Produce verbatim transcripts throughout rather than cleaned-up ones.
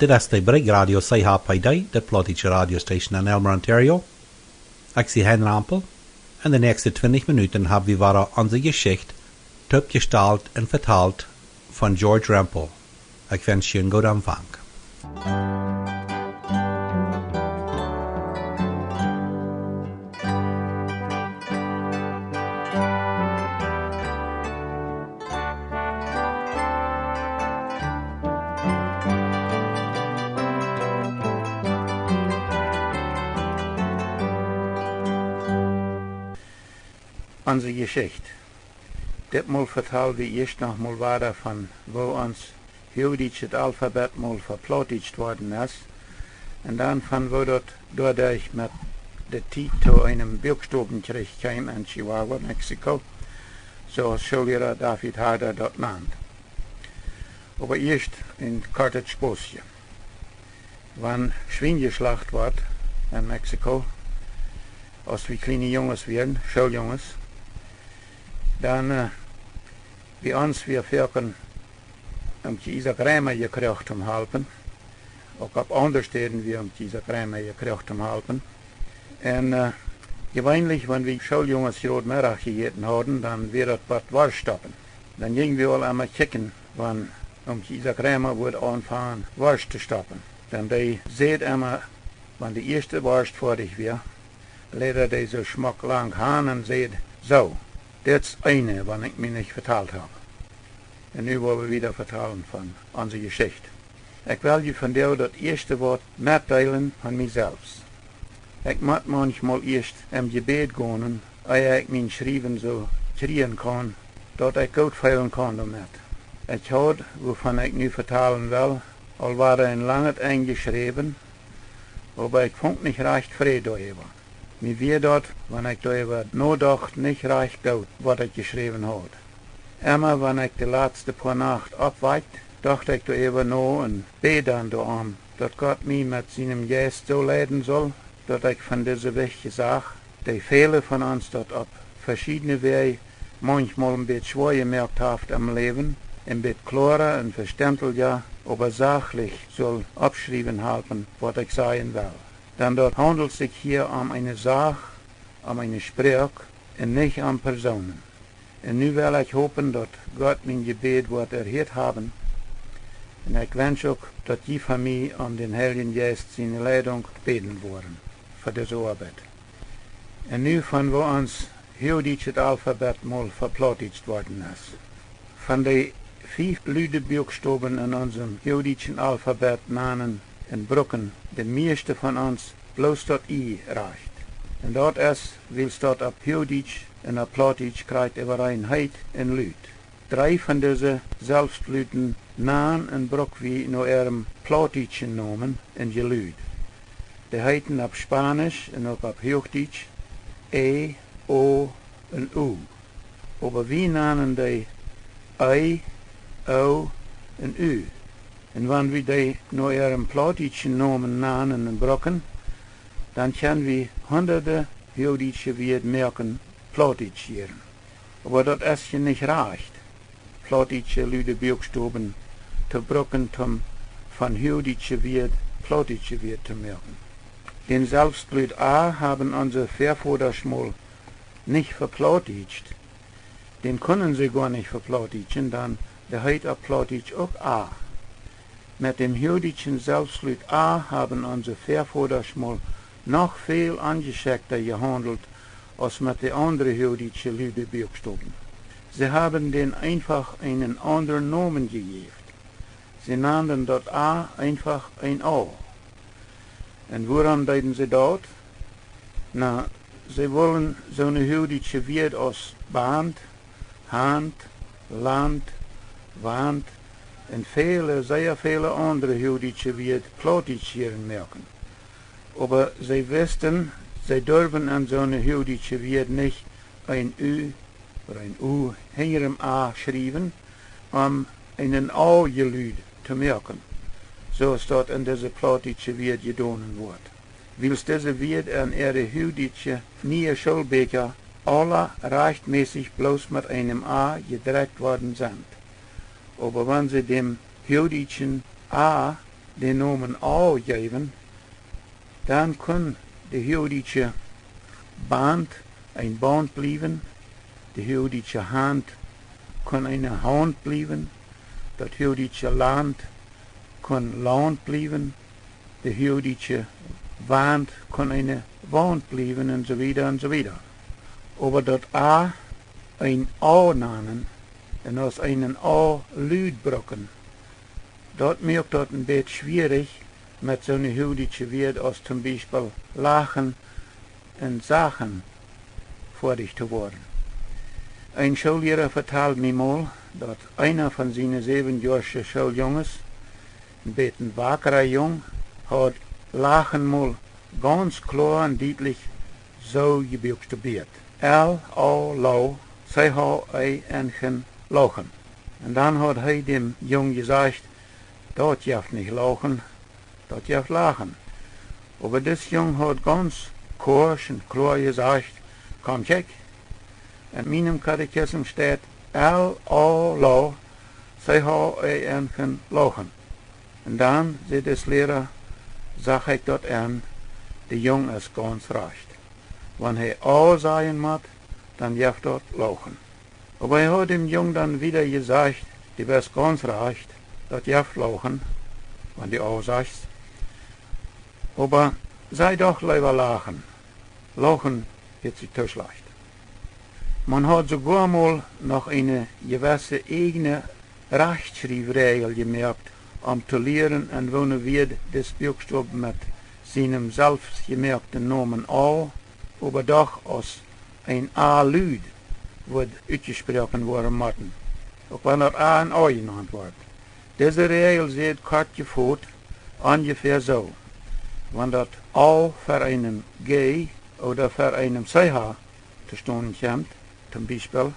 Dit es de Brigj Radio C H P D, de plautdietsche Radiostation en Aylmer, Ontario. Ekj sie Hein Rampel. En de näakjste twintich Minuten hab wie wada onse Jeschicht toopjestalt un vetalt von George Rempel. Ekj wensch junt eenen gooden Aunfank. Onse Jeschicht. Ditmol vetal wie ieescht noch mol wada von woo ons huachdietschet Alfabet mol veplautdietscht worden es, un dan von woo daut doaderch met de Tiet to eenem Buakstowenkjrich kjeem en Chihuahua, Mexiko, soo aus Schoolliera David Harder daut nand. Oba ieescht een kortet Spossje. Wan Schwien jeschlacht wort en Mexiko, aus wie kjliene Junges wieren, Schooljunges, dan, äh, bie ons wia foaken Omkje Isaak Reimer jekroacht toom halpen. Uk opp aundre Städen wia Omkje Isaak Reimer jekroacht toom halpen. Un, äh, jeweenlich, wan wie Schooljunges jrod Meddach jejäten hauden, dan wia daut waut Worscht stoppen. Dan jinjen wie aul emma kjikjen, wan Omkje Isaak Reimer wudd aunfangen Worscht to stoppen. Dan dee säd emma, wan de ieeschte Worscht foadich wia, läd hee dee soo schmock lang han un säd: "Soo, dit es eene, wan ekj mie nich vetalt hab." Un nu well wie wieda vetalen von onse Jeschicht. Ekj well junt vondoag daut ieeschte Wuat metdeelen von mie selfst. Ekj mott maunchmol ieescht em Jebäd gonen, ea ekj mien Schriewen soo kjrieen kaun, daut ekj goot feelen kaun doamet. Ekj haud, wuavon ekj nu vetalen well, aul wada een langet Enj jeschräwen, oba ekj funk nich rajcht Fräd doaräwa. Mie wia daut, wan ekj doaräwa nodocht, nich rajcht goot, waut ekj jeschräwen haud. Emma wan ekj de latste poa Nacht oppwakjt, docht ekj doaräwa no un bäd dan doarom, daut Gott mie met sienem Jeist soo leiden sull, daut ekj von dise wichtje Sach, dee väle von ons daut opp veschiedne Wäaj maunchmol een bät schwoa jemoakt haft em Läwen, een bät kloara un vestentlicha, oba sachlich sull oppschriewen halpen, waut ekj sajen well. Dan daut haundelt sikj hia om eene Sach, om eene Sproak un nich om Persoonen. Un nu well ekj hopen, daut Gott mien Jebäd woat erhieet haben. Un ekj wensch uk, daut jie fa mie om dän Heiljen Jeist siene Leidunk bäden woaren fa dise Oabeit. Un nu von woo ons huachdietschet Alfabet mol veplautdietscht worden es. Von de fief lude Buakstowen en onsem huachdietschen Alfabet nanen un bruken de mieeschte von ons bloos daut I rajcht. Un daut es, wiels daut opp Huachdietsch un opp Plautdietsch krakjt äwareen heet un lut. Dree von dise selfstluden nan un bruk wie no äarem plautdietschen Nomen un Jelud. Dee heeten opp Spaunisch un uk opp Huachdietsch Ä, O un U. Oba wie nanen dee Ei, O un U. Un wan wie dee no äarem plautdietschen Nomen nanen un bruken, dan kjenn wie hundade huachdietsche Wieed moaken plautdietsch jieren. Oba daut es je nich rajcht, plautdietsche lude Buakstowen to bruken, toom von huachdietsche Wieed plautdietsche Wieed to moaken. Dän selfstlud A haben onse Väavodasch mol nich veplautdietscht. Dän kunnen see goa nich veplautdietschen, dan dee heet opp Plautdietsch uk A. Met däm huachdietschen selfstlud A haben onse Väavodasch mol noch väl onjeschekjta jehaundelt aus met de aundre huachdietsche lude Buakstowen. See haben dän eenfach eenen aundren Nomen jejäft. See nanden daut A eenfach een A. Un wuarom deeden see daut? Na, see wullen soone huachdietsche Wieed aus Bant, Hant, Lant, Want un väle, sea väle aundre huachdietsche Wieed plautdietsch jieren moaken. Oba see wisten, see durwen en soone huachdietsche Wieed nich een U ooda een U hinjarem A schriewen, om eenen A-Jelud to moaken, soo aus daut en dise plautdietsche Wieed jedonen woat. Wiels dise Wieed en äare huachdietsche niee Schoolbieekja aula rajchtmässich bloos met eenem A jedrekjt worden sent. Oba wan see däm huachdietschen A dän Nomen Au jeewen, dan kunn de huagdietsche Baunt een Baunt bliewen, de huagdietsche Haunt kunn eene Haunt bliewen, daut huagdietsche Launt kunn Launt bliewen, de huagdietsche Waunt kunn eene Waunt bliewen un soo wieda un soo wieda. Oba daut A een Au nanen un aus eenen Au Lud brucken, daut moakt daut een bät schwierich, met soone huagdietsche Wieed aus toom Biespel lachen un sachen foadich to woaren. Een Schoolliera vetald mie mol, daut eena von siene säwenjoasche Schooljunges, een bät een wakra Jung, haud lachen mol gaunz kloa un dietlich soo jebukjtabieet: L A U C H E N, lauchen. Un dan haud hee däm Jung jesajcht: Daut jeft nich lauchen, daut jeft lachen. Oba dis Jung haud gaunz kortsch un kloa jesajcht: Komm, kjikj, en mienem Katechism steit L A U C H E N, lauchen. Un dan, säd dis Liera, sach ekj daut en, de Jung es gaunz rajcht. Wan hee Au sajen mott, dan jeft daut lauchen. Oba hee haud däm Jung dan wieda jesajcht: Du best gaunz rajcht, daut jeft lauchen, wan du Au sajchst. Oba saj doch leewa lachen. Lauchen hieet sikj too schlajcht. Maun haud soogoa mol noch eene jewesse ieejne Rajchtschriewräajel jemoakt, om to lieren, en woone Wieed dis Buakstow met sienem selfst jemoakten Nomen Au, oba doch aus een A Lud wudd utjesproaken woaren motten, uk wan daut A een Au jenant woat. Dise Räajel säd kort jefot onjefäa soo: Wan daut Au ver eenem G ooda ver eenem C H to stonen kjemt, toom Biespel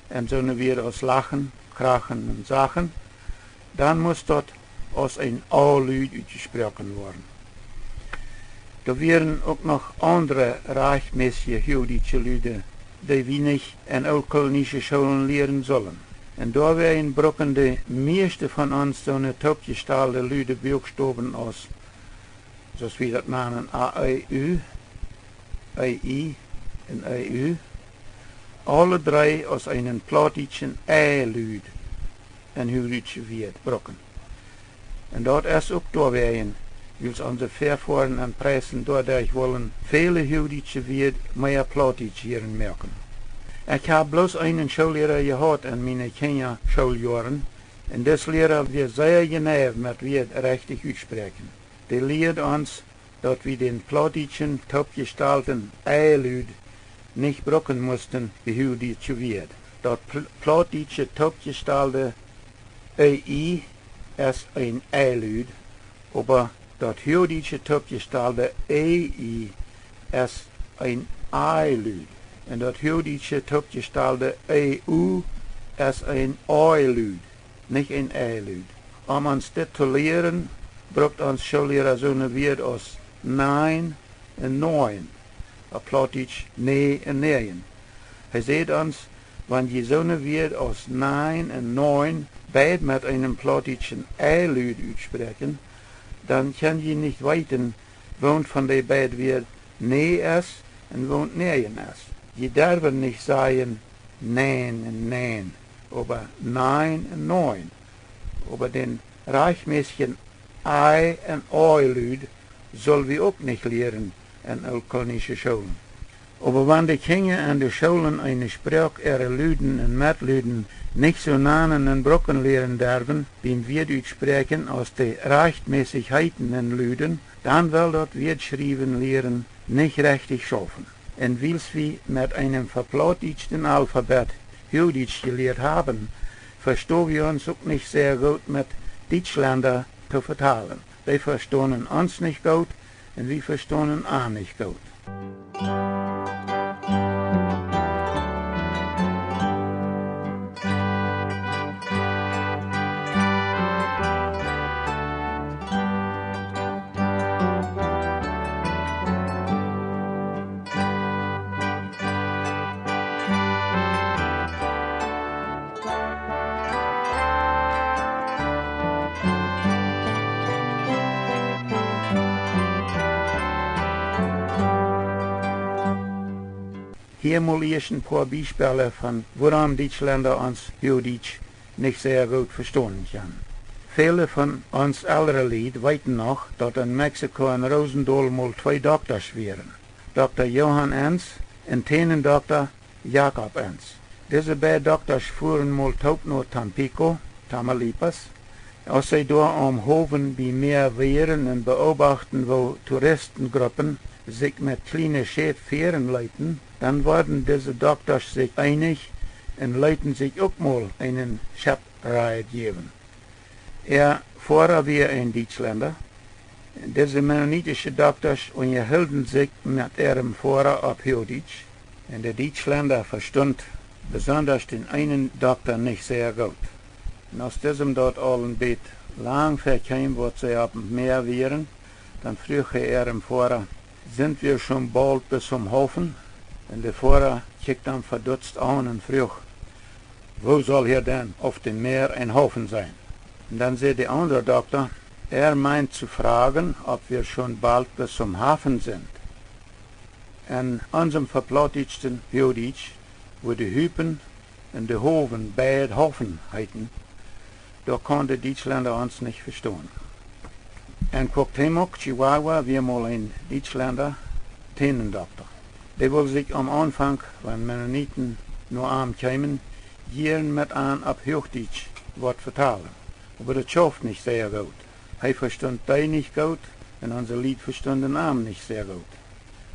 en soone Wieed aus lachen, krachen un sachen, dan must daut aus een Au Lud utjesproaken woaren. Doa wieren uk noch aundre rajchtmässje huagdietsche Lud, dee wie nich en ooltkolonische Schoolen lieren sullen. Un doawäajen brucken de mieeschte von ons soone toopjestalde lude Buakstowen aus, soo aus wie daut nanen, A E U, E I un E U, aule dree aus eenen plautdietschen Ei-Lud en huagdietsche Wieed brucken. Un daut es uk doawäajen, wiels onse Väafoaren en Preissen doaderch wullen väle huagdietsche Wieed mea plautdietsch hieren moaken. Ekj hab bloos eenen Schoolliera jehaut en miene Kjinjaschooljoaren, un dis Liera wia sea jeneiw met Wieed rechtich utspräakjen. Dee lieed ons, daut wie dän plautdietschen toopjestalden Ei-Lud nich brucken musten bie huagdietsche Wieed. Daut pl-, plautdietsche toopjestalde E I es een Ei-Lud, oba daut huagdietsche toopjestalde E I es een Ai-Lud. Un daut huagdietsche toopjestalde E U es een Oi-Lud, nich een Ei-Lud. Om ons dit to lieren, brukt ons Schoolliera soone Wieed aus nein un neun, opp Plautdietsch nä un näajen. Hee säd ons: Wan jie soone Wieed aus nein un neun beid met eenem plautdietschen Ei-Lud utspräakjen, dan kjenn jie nich weeten, woont von dee beid Wieed nä es un woont näajen es. Jie derwen nich sajen nein un nein, oba nein un neun. Oba dän rajchtmässjen Ai- un Oi-Lud sull wie uk nich lieren en ooltkolonische Schoolen. Oba wan de Kjinja en de Schoolen eene Sproak äare Luden un Metluden nich soo nanen un brucken lieren derwen biem Wieed utspräakjen aus dee rajchtmässich heeten un luden, dan well daut Wieed schriewen lieren nich rechtich schaufen. Un wiels wie met eenem veplautdietschten Alfabet Huagdietsch jelieet haben, vestonen wie ons uk nich sea goot met Dietschlenda to vetalen. Dee vestonen ons nich goot un wie vestonen an nich goot. Hia mol ieescht een poa Biespellen von wuarom Dietschlenda ons Huagdietsch nich sea goot vestonen kjennen. Väle von ons elre Lied weeten noch, daut en Mexiko en Rosendael mol twee Doktasch wieren, Dokta Johann Enns un Tänendokta Jakob Enns. Dise beid Doktasch fuaren mol toop no Tampico, Tamaulipas. Aus see doa aum Howen bie Mäa wieren un beobachten, woo Tooristengruppen sikj met kjliene Schäp fieren leeten, dan worden dise Doktasch sikj eenich un leeten sikj uk mol eenen Scheppride jäwen. Äa Foara wia een Dietschlenda. Dise mennonitische Doktasch unjahilden sikj met äarem Foara opp Huagdietsch, un de Dietschlenda vestunt besondasch dän eenen Dokta nich sea goot. Un aus disem daut aul een bät lang väakjeem, waut see opp Mäa wieren, dan fruach hee äarem Foara: "Sind wir schon bald bis zum Hafen?" Un de Foara kjikjt am vedutzt aun un fruach: "Wo soll hier denn auf dem Meer ein Hafen sein?" Un dan säd de aundra Dokta: "Er meint zu fragen, ob wir schon bald bis zum Hafen sind." En onsem veplautdietschten Huagdietsch, wua de Hupen un de Howen beid Hafen heeten, doa kunn de Dietschlenda ons nich vestonen. En Cuauhtémoc, Chihuahua, wia mol een Dietschlenda Tänendokta. Dee wull sikj aum Aunfank, wan Mennoniten no am kjeemen, jieren met an opp Huagdietsch waut vetalen. Oba daut schauft nich sea goot. Hee vestunt dee nich goot, un onse Lied vestunden am nich sea goot.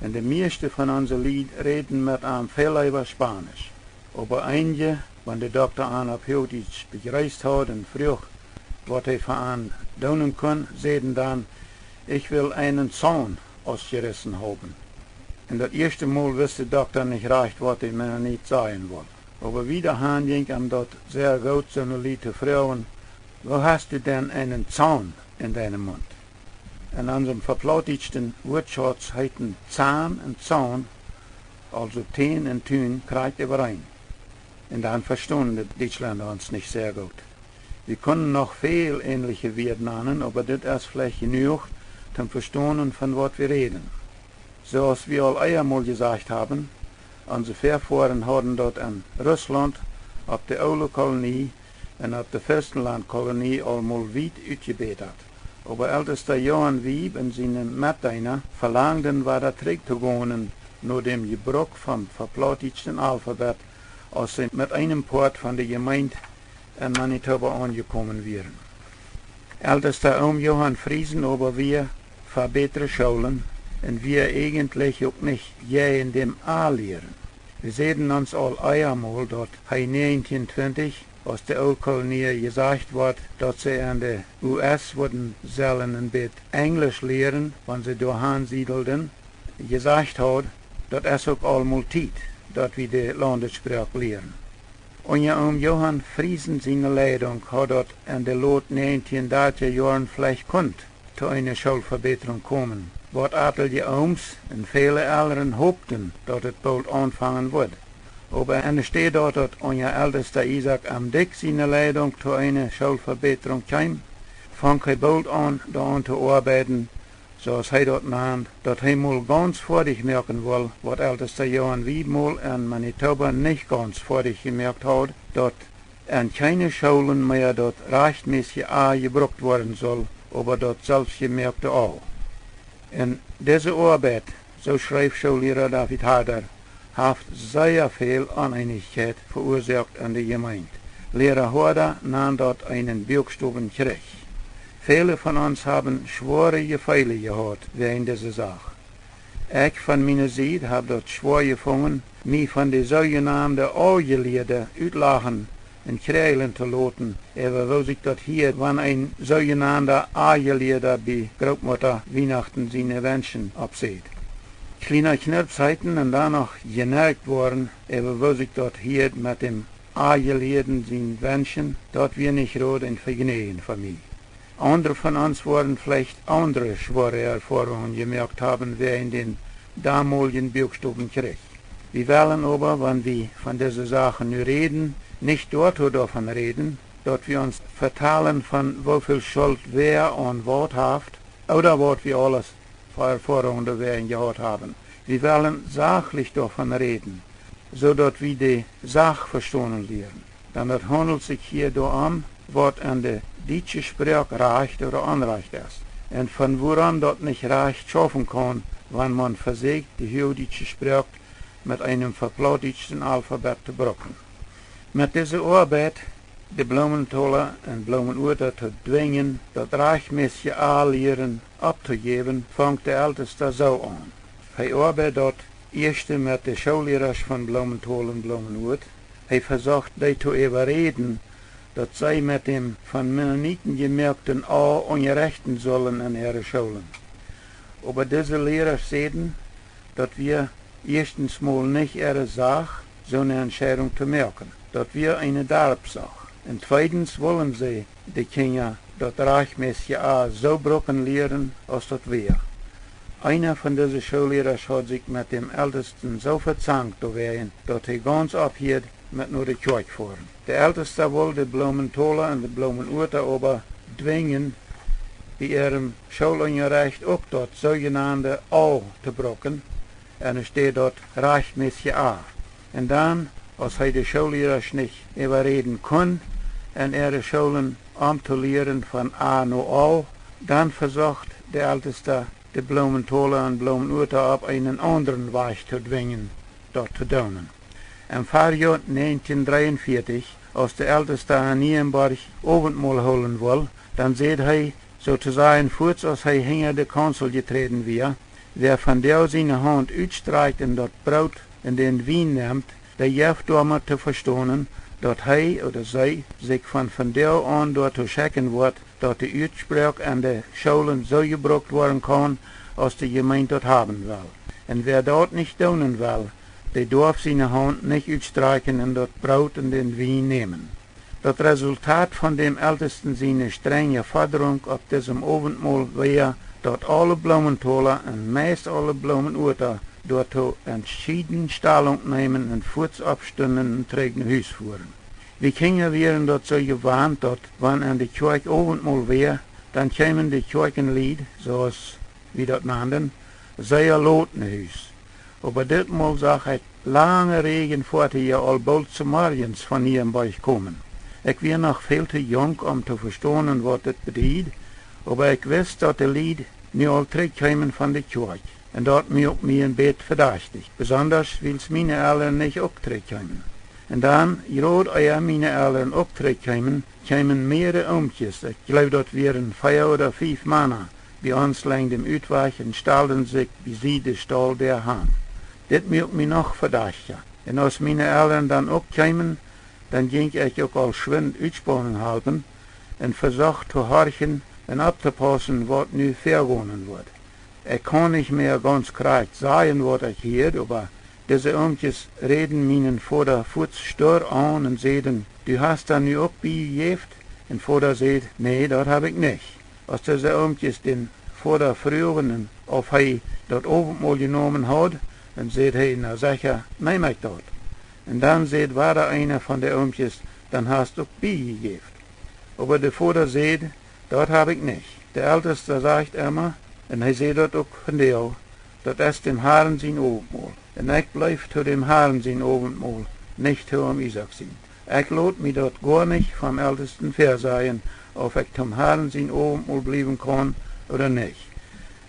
Un de mieeschte von onse Lied räden met am väl leewa Spanisch. Oba eenje, wan de Dokta an opp Huagdietsch bejreest haud un fruach, waut hee fa an doonen kunn, säden dan: "Ich will einen Zahn ausgerissen haben." Un daut ieeschte Mol wist de Dokta nich rajcht, waut de Mennonit sajen wull. Oba wieda han jinkj am daut sea goot, soone Lied to froagen: "Wo hast du denn einen Zahn in deinem Mund?" En onsem veplautdietschten Wuatschauz heeten Zahn un Zahn, aulsoo Tän un Tun, krakjt äwareen. Un dan vestonen de Dietschlenda ons nich sea goot. Wie kunnen noch väl änelje Wieed nanen, oba dit es veleicht jenuach toom vestonen, von waut wie räden. Soo aus wie aul eemol jesajcht haben, onse Väafoaren hauden daut en Russlaunt, opp de Oole Kolonie un opp de Fürstenlandkolonie aul mol wiet utjebätat. Oba Eltesta Johann Wiebe un siene Metdeena velangden, wada trigj to gonen no däm Jebruck vom veplautdietschten Alfabet, aus see met eenem Poat von de Jemeent en Manitoba aunjekomen wieren. Eltesta Oom Johann Friesen oba wia fa bätre Schoolen un wia eejentlich uk nich jäajen däm Alieren. Wie säden ons aul eemol, daut hee näajentieen twintich, aus de Oolkolonia jesajcht wort, daut see en de U S wudden sellen een bät Enjlisch lieren, wan see doa han siedelden, jesajcht haud: "Daut es uk aul mol Tiet, daut wie de Laundessproak lieren." Unja Oom Johann Friesen siene Leidunk haud daut en de lot näajentieen dartja Joaren veleicht kunt to eene Schoolvebätrunk komen, waut atelje Ooms un väle Elren hopten, daut et boolt aunfangen wudd. Oba enne Städ daut daut unja Eltesta Isaak M. Dyck siene Leidunk to eene Schoolvebätrunk kjeem, funk hee boolt aun, doaraun to oabeiden, soo aus hee daut nand, daut hee mol gaunz foadich moaken wull, waut Eltesta Johann Wiebe mol en Manitoba nich gaunz foadich jemoakt haud, daut en kjeene Schoolen mea daut rajchtmäsje A jebrukt woaren sull, oba daut selfstjemoakte Au. Un dise Oabeit, soo schreef Schoolliera David Harder, haft sea väl Oneenichkjeit veuasoakt en de Jemeent. Liera Harder nand daut eenen Buakstowen Kjrich. Väle von ons haben schwoare Jefeele jehaut wäajen dise Sach. Ekj von miene Sied hab daut schwoa jefungen, mie von de soojenande Aunjelieede utlachen un kjräajlen to loten, äwa woo sikj daut hieet, wan een soojenanda Aunjelieda bie Grootmutta Wienachten siene Wenschen oppsät. Kjliena Kjnirps heeten un dan noch jenerkt woaren, äwa woo sikj daut hieet met däm Aunjelieeden sien Wenschen, daut wia nich jrod een Vejnäajen fa mie. Aundre von ons woaren veleicht aundre schwoare Erfoarungen jemoakt haben wäajen dän domoljen Buakstowen Kjrich. Wie wellen oba, wan wie von dise Sachen nu räden, nich doatoo doavon räden, daut wie ons vetalen von woo väl Schult wäa aun waut haft, ooda waut wie aules fa Erfoarungen doawäajen jehaut haben. Wie wellen sachlich doavon räden, soo daut wie de Sach vestonen lieren. Dan daut haundelt sikj hia doarom, waut aun de dietsche Sproak rajcht ooda onrajcht es, un von wuarom daut nich rajcht schaufen kaun, wan maun vesieekjt, de huagdietsche Sproak met eenem veplautdietschen Alfabet to brucken. Met dise Oabeit, de Blumenthal un Blumenuat to dwinjen, daut rajchtmässje A lieren opptojäwen, funk de Eltesta soo aun. Hee oabeid daut ieeschte met de Schoollierasch von Blumenthal un Blumenuat. Hee vesocht, dee to äwaräden, daut see met däm von Mennoniten jemoakten A unjarechten sullen en äare Schoolen. Oba dise Lierasch säden, daut wia ieeschtens mol nich äare Sach, soone Entscheidunk to moaken. Daut wia eene Darpsach. Un tweedens wullen see de Kjinja daut rajchtmässje A soo brucken lieren, aus daut wia. Eena von dise Schoollierasch haud sikj met däm Eltesten soo vezankt doawäajen, daut hee gaunz opphieed met no de Kjoakj foaren. De Eltesta wull de Blumenthaler un de Blumenuater oba dwinjen, bie äarem Schoolunjarecht uk daut soojenande A to brucken, enne Städ daut rajchtmässje A. Un dan, aus hee de Schoollierasch nich äwaräden kunn, en äare Schoolen omtolieren von A no A, dan vesocht de Eltesta de Blumenthaler un Blumenuater opp eenen aundren Wajch to dwinjen, daut to doonen. Em Farjoa näajentieen dreeunvieetich, aus de Eltesta en Niejenborch Owentmol hoolen wull, dan säd hee, soo to sajen, fuaz aus hee hinja de Kaunzel jeträden wia: Wäa vondoag siene Haunt utstrakjt un daut Broot un dän Wien nemt, dee jeft doamet to vestonen, daut hee ooda see sikj von vondoag aun doatoo schekjen woat, daut de Uatsproak en de Schoolen soo jebrukt woaren kaun, aus de Jemeent daut haben well. Un wäa daut nich doonen well, dee doaf siene Haunt nich utstrakjen un daut Broot un dän Wien nämen. Daut Resultat von däm Eltesten siene strenje Fodrunk opp disem Owentmol wia, daut aule Blumenthaler un meist aule Blumenuater doatoo entschieden Stalunk neemen un fuaz oppstunden un trigj no Hus fuaren. Wie Kjinja wieren daut soo jewant, daut wan en de Kjoakj Owentmol wia, dan kjeemen de Kjoakjenlied, soo aus wie daut nanden, sea lot no Hus. Oba ditmol sach ekj lange Räajen Foatieja aul boolt zemorjes von Niejenborch komen. Ekj wia noch väl too junk, om to vestonen, waut dit bediet, oba ekj wist, daut de Lied nu aul trigj kjeemen von de Kjoakj. Un daut muak mie een bät vedachtich, besondasch wiels miene Elren nich uk trigj kjeemen. Un dan, jrod ea miene Elren uk trigj kjeemen, kjeemen mearere Oomkjes, ekj jleew, daut wieren vea ooda fief Mana, bie ons lenjd däm Utwajch un stalden sikj bie Sied de Staul doa han. Dit muak mie noch vedachtja. Un aus miene Elren dan uk kjeemen, dan jinkj ekj uk aul schwind Utspaununk halpen un vesocht to horchen un opptopaussen, waut nu väagonen wudd. Ekj kaun nich mea gaunz krakjt sajen, waut ekj hieed, oba dise Oomkjes räden mienen Voda fuaz stur aun un säden: Du hast dan nu uk biejejäft? Un Voda säd: Nä, daut hab ekj nich. Aus dise Oomkjes dän Voda fruagen, auf hee daut Owentmol jenomen haud, dan säd hee: Na secha, neem ekj daut. Un dan säd wada eena von de Oomkjes: Dan hast uk biejejäft. Oba de Voda säd: Daut hab ekj nich. De Eltesta sajcht emma, un hee säd daut uk vondoag: Daut es däm Harn sien Owentmol. Un ekj bleef to däm Harn sien Owentmol, nich to Oom Isaak sien. Ekj lot mie daut goa nich vom Eltesten väasajen, auf ekj toom Harn sien Owentmol bliewen kaun ooda nich.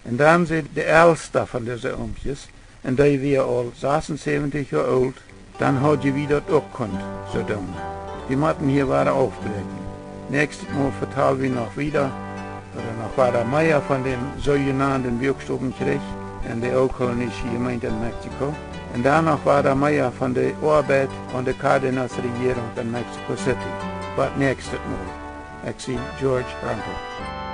Un dan säd de elsta von dise Oomkjes, un dee wia aul sasunsäwentich Joa oolt: Dan hauden wie daut uk kunt soo doonen. Wie motten hia wada aufbräakjen. Näakjstet Mol vetal wie noch wieda, ooda noch wada mea von däm soojenanden Buakstowenkjrich en de ooltkolonische Jemeent en Mexiko, un dan noch wada mea von de Oabeit von de Cárdenas Rejierunk en Mexico City. Bat näakjstet Mol. Ekj sie George Rempel.